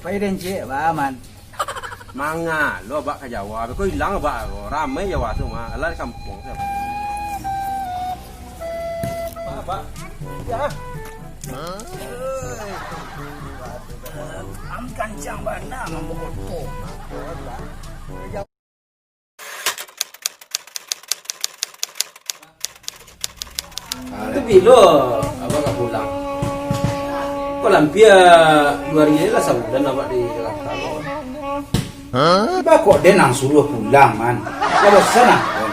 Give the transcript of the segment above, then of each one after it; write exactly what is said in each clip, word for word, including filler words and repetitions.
Pai den ciek, ba, Man. Manga lo abak ka Jawa, beko ilang abak ko. Ramai Jawa tu mah, alah di kampuang tu. Abak, abak. Ya. Am kancang bana mambawa oto. Itu bilo abak ka pulang? Kok lampia dua hari lah, sabulan abak di Jakarta ko. Baa kok den ang suruah pulang, Man? Lah bosan ang den.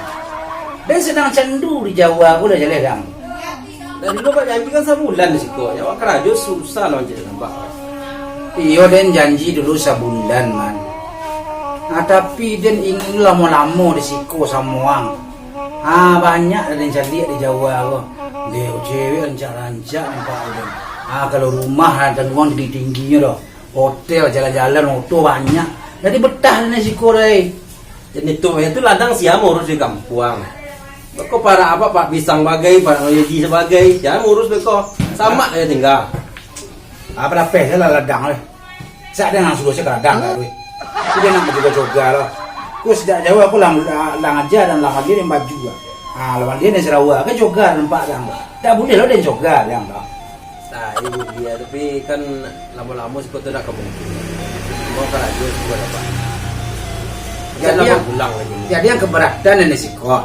Den sadang candu di Jawa ko lah jaleh dang. Dari dulu abak janji kan sabulan di siko, nyo awak karajo susah lah mancari abak. Iyo, den janji dulu sabulan, Man. Nah, tapi den ingin lamo-lamo di siko samo ang. Ah, banyak lah den caliak di Jawa ko. Deh, cewek rancak-rancak nampak den. Ah, kalau rumah lah, tantuang tinggi-tingginyo doh. Hotel, jalan-jalan, oto banyak. Jadi betah den di siko, deh. Jadi tu, itu ladang sia mauruih di kampuang. Beko parak abak, parak pisang bagai, parak maulidi sabagai, sia mauruih beko. Samak se tingga. Apo lapeh se lah ladang leh. Sak den ang suruah se ka ladang ka tu. Tu den nak bacoga-coga lah. Ko sajak jauah ko lah, lah, lah ngaja den lah maliek den baju lah. Ha, lah maliek den sarawa, kan coga nampak den. Tak buliah lo den coga den lah. Nah, iyo buliah, tapi kan lamo-lamo siko tu dak ka mungkin. Mau karajo siko dak, Pak. Jadi ang, pulang lagi. Jadi ang kabaratan di siko.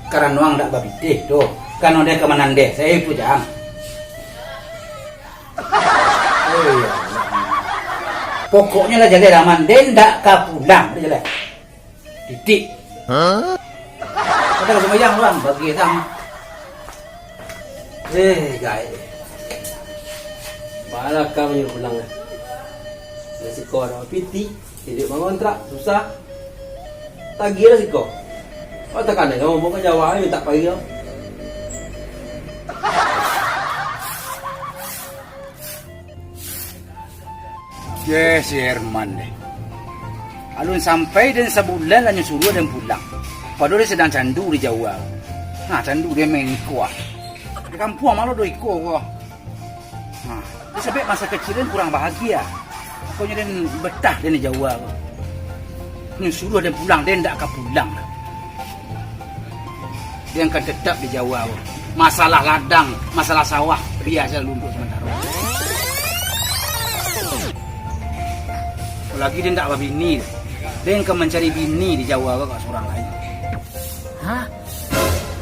Karano ang dak babitih tu. Karano den ka manandeh, sayo tu jan. Oh, iyo. Pokoknyo lah jaleh, Rahman. Den dak ka pulang, dah jaleh. Titik. Hah? Kata ka sumbayang urang, bagi tang. Eh, gaek. Baa lah ka manyuruah pulang, eh. Dari siko ado pitih, iduik mangontrak, susah. Tagiah lah siko. Kok takanai ka mambao ka Jawa, eh, mintak pai lah. Yeh, si Herman deh. Alun sampai den sabulan lah nyo suruah den pulang. Padahal den sadang candu di Jawa. Nah, candu den main iko ah. Di kampuang malah do iko ko. Nah, den sabab masa kecil den kurang bahagia. Pokoknyo den betah den di Jawa ko. Nyo suruah den pulang, den dak ka pulang. Den kan tetap di Jawa ko. Masalah ladang, masalah sawah, biaso dulu untuak samantaro. Apolai den dak babini, den ka mancari bini di Jawa ko, ka surang lai. Hah?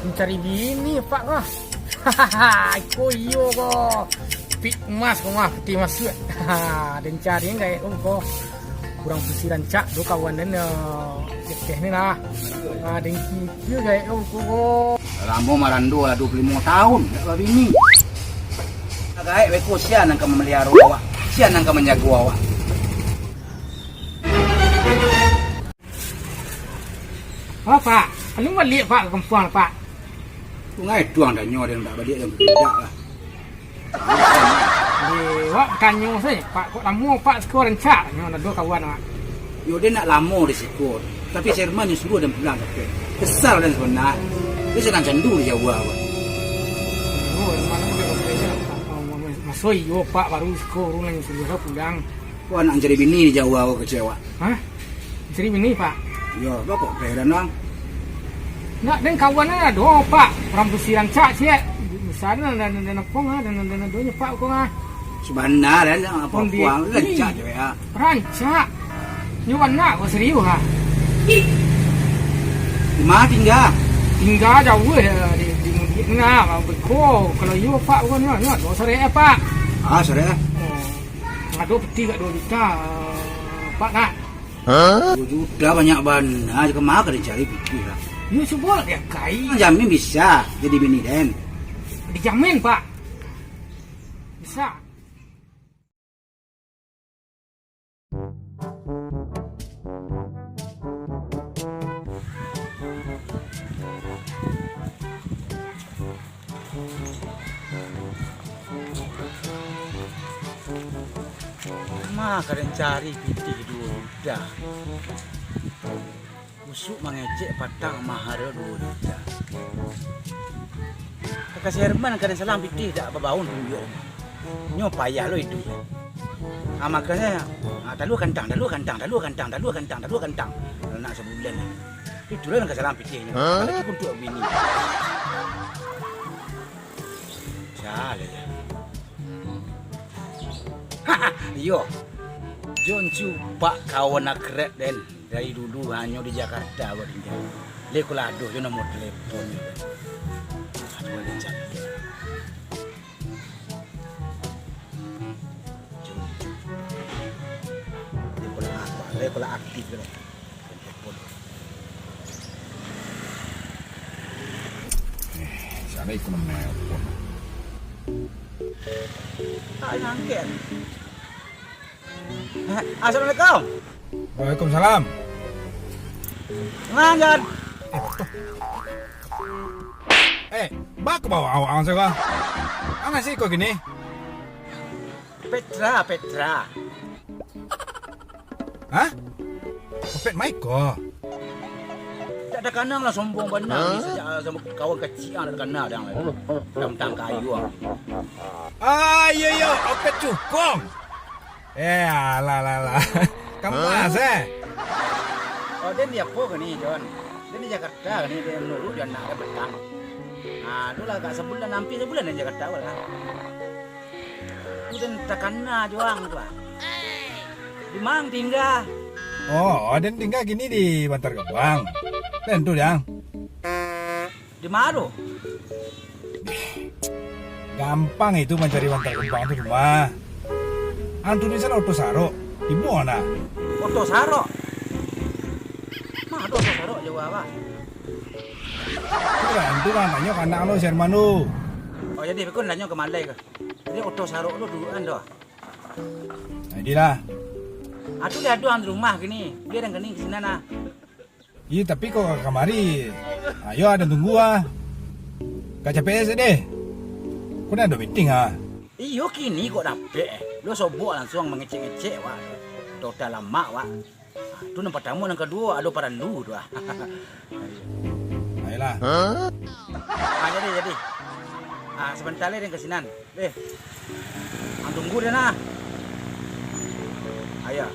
Mancari bini, Pak, ko? Iko iyo ko. Pik emas ko mah, peti masuak. Den cari gaek ko. Kurang pusi rancak tu kawan den, eh, Jeteh ni lah. Ah, den kikir gaek ko ko. Lamo marando lah duo puluah limo taun, dak babini. Gaek beko, sia nan ka mamaliharo awak, sia nan ka manjago awak. Oh, Pak, anu baliak, Pak, ka kampuang, Pak. Tungai tuang danyo, den dak baliak, den budak lah. Deh, awak batanyo sajo, Pak, kok lamo, Pak, siko rancak, nyo ado kawan, Pak. Yo, den nak lamo di siko, tapi si Herman nyo suruah den pulang, tapi kesal den sabana. Den sadang candu di Jawa, Pak. Oh, Herman, Pak, maso iyo, Pak, baru siko urang nan suruah pulang. Wah, nak cari bini di Jawa ko, kecewa. Hah? Cari bini, Pak? Yo, baa kok peh dan, Bang? Nak den kawan ado, Pak. Urang pusi rancak ciek. Bisa den, den, den, den apo ngah, den, den, den, den, den, Pak, ko ngah. Sabana, den, apo-apo, rancak je, ya. Rancak. Nyo bana ko, serius, ha. Di ma tingga? Tingga jauah, di, di, di Mudiak, nah, beko. Kalau iyo, Pak, ko nyo, nyo, ado sarek, Pak. Ah, sarek. Oh. Ado peti agak duo juta, Pak, nak? Duo juta banyak bana, ka ma ka den cari peti lah. Yo, cubo lah diakai. Jamin bisa jadi bini den? Dijamin, Pak. Bisa. Ma ka den cari pitih duo juta. Busuak mangecek patang maharo duo juta. Kaka si Herman ka den salang pitih dak babaun tunjuak. Nyo payah lo iduik. Ah, makonyo, ah, talua kantang, talua kantang, talua kantang, talua kantang, talua kantang. Anak sabulan lah. Itulah nan ka salang pitiahnyo. Hah? Laki pun tuak bini. Salah ya. Iyo. Jon Cupak kawan akrab den. Dari dulu hanyo di Jakarta awak tinggal. Lai ko lah ado jo nomor telepon. Cubo den cari. Dia pula apa? Dia pula aktif kan? Telepon. Eh, siapa ikut nomor telepon? Ah, yang angkat. Eh, assalamualaikum. Waalaikumsalam. Mangan, Jon. Eh, baa ka bawa awak ang saga? Ang asa iko kini? Petra, Petra. Hah? Opet Maiko? Dak takana lah, sombong bana. Hah? Ni sajak, ah, samo kawan kacik ang dak takana dang lah. Tantang kayu ang. Ah, iyo, iyo, Opet Cukong. Eh, alah, alah, alah. Kamas, eh? Oh, den di apo kini, Jon? Den di Jakarta kini, den nurun di anak den patang. Ah, tu lah agak sabulan, ampia sabulan den di Jakarta awak lah. Tu den takana jo ang tu, ah. Di ma ang tingga? Oh, den tingga kini di Bantar Gebang. Den tu, Jang. Di ma tu? Gampang itu mancari Bantar Gebang tu, rumah. Ang tu di sinan Oto Sarok. Ibo na. Oto Sarok? Ma ado Oto Sarok, jauah, Bah? Tu lah, tu lah, tanyo ka anak lo, si Herman tu. Oh, jadi beko nanyo ka malai ka. Jadi Oto Sarok tu dudukan tu. Nah, iko lah. Ah, tu lah ado ang di rumah kini. Bia den kini ka sinan nah. Iyo, tapi kok ka kamari, ayo, ado tunggu ah. Ka C P S deh. Ko ado meeting ah. Iyo, kini kok dapek eh. Lo sobok langsuang mangecek-ngecek wak. Total lamak wak. Ah, tu nan partamo, nan kaduo ado paralu tu ah. Ayolah. Ah, jadi, jadi. Ah, sabanta lai den ka sinan. Eh, ang tunggu den ah. Ayo.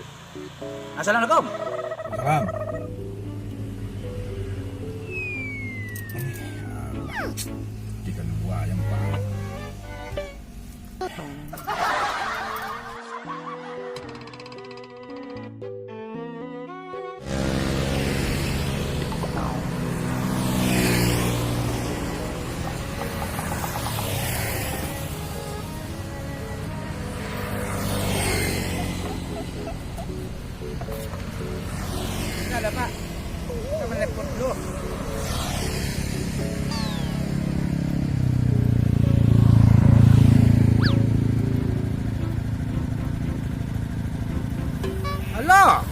Assalamualaikum. Salam. Eh, alah. Tiga dua yang empat. Nah, dah, Pak. Kita menelepon dulu. Halo.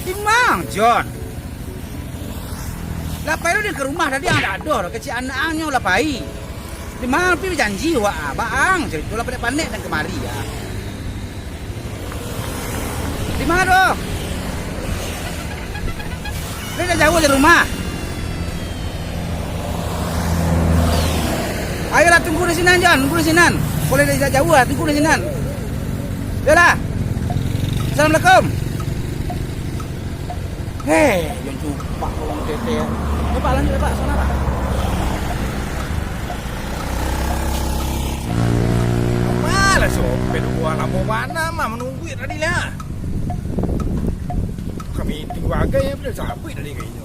Di ma ang, Jon? Lah pai lo den ka rumah tadi, ang dak ado doh. Kecek anak ang nyo lah pai. Di ma ang pi bajanji wak, ah? Baa ang carito lah panek-panek den kamari, ah. Di ma tu? Lai dak jauah dari rumah. Ayolah, tunggu di sinan, Jon. Tunggu di sinan. Kalau dak jauah, tunggu di sinan. Yolah. Assalamualaikum. Hei, Jon Cupak, urang tete. Cupak, lanjut, Pak. Sana, Pak. Malah sopir gua lamo bana mah manunggu tadi lah. Kami itu bagai yang pada sabit tadi kayaknya.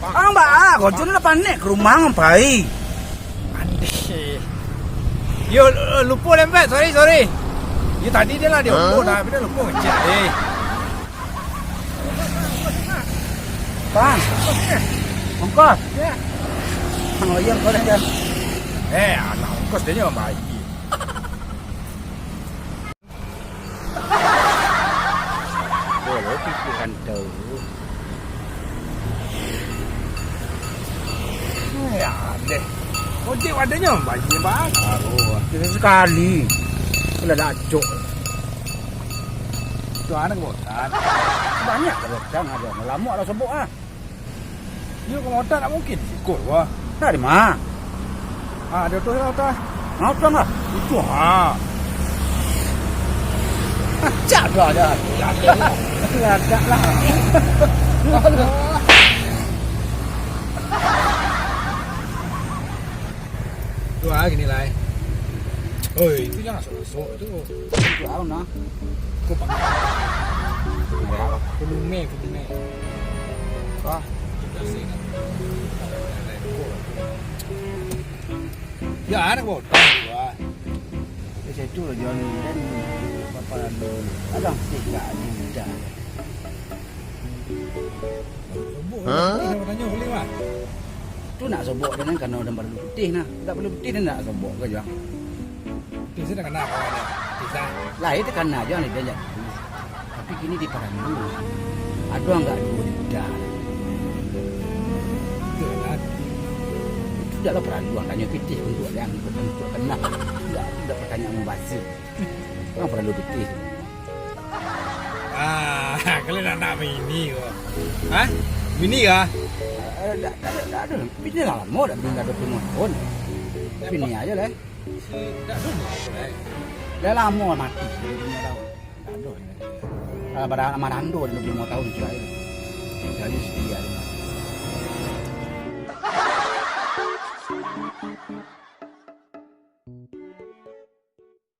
Ang baa ko, Jon lah panek ka rumah ang pai. Andeh. Yo, lupo lempek, sorry, sorry. Yo, tadi den lah di oto dah, tapi den lupo ngecek deh. Bang. Ongkos. Bang, oh iyo, ongkos aja. Eh, anak ongkos dia nyo baik. Boleh pikiran tahu. Ya deh. Ojek wadahnya banyak banget. Aduh, kita sekali. Sudah dak acok. Tuan, kamotan. Banyak kamotan ado. Lamo lah sobok ah. Iyo, kamotan tak mungkin sikut wah. Dari ma? Ah, ado tu lah tah. Mau tuan lah. Itu ha. Acak dah ada. Lagak lah. Tu ah, gini lah. Oi, itu jangan sok-sok tu. Itu ah, nah. Kau pakai. Volume, volume. Wah. Ya, anak bodoh. Wah. Macam tu lah, John. Dan apa-apa lalu. Kadang tidak ada. Sobok, nak tanya boleh, Wan? Tu nak sobok dia kan, karena udah perlu putih nah. Tak perlu putih dia nak sobok ke, Jang? Putih saya dah kenal kawan dia. Putih saya. Lah, itu karena aja ni dia jadi. Tapi kini di Parandu, ada enggak dua juta? Betul lah. Itu dah lah Parandu, tanya putih untuk dia, untuk, untuk kenal. Enggak, itu dah pertanyaan mubazir. Orang perlu putih. Ah, kalau nak, nak bini ko. Hah? Bini kah? Eh, tak, tak ada, tak ada. Bini lah lama dah, bini dah dua puluh lima tahun. Bini aja lah. Si, tak ada umur apa, eh? Dah lama mati, dua puluh lima tahun. Tak ada. Kalau pada anak Marando, dua puluh lima tahun cerai. Cerai setia.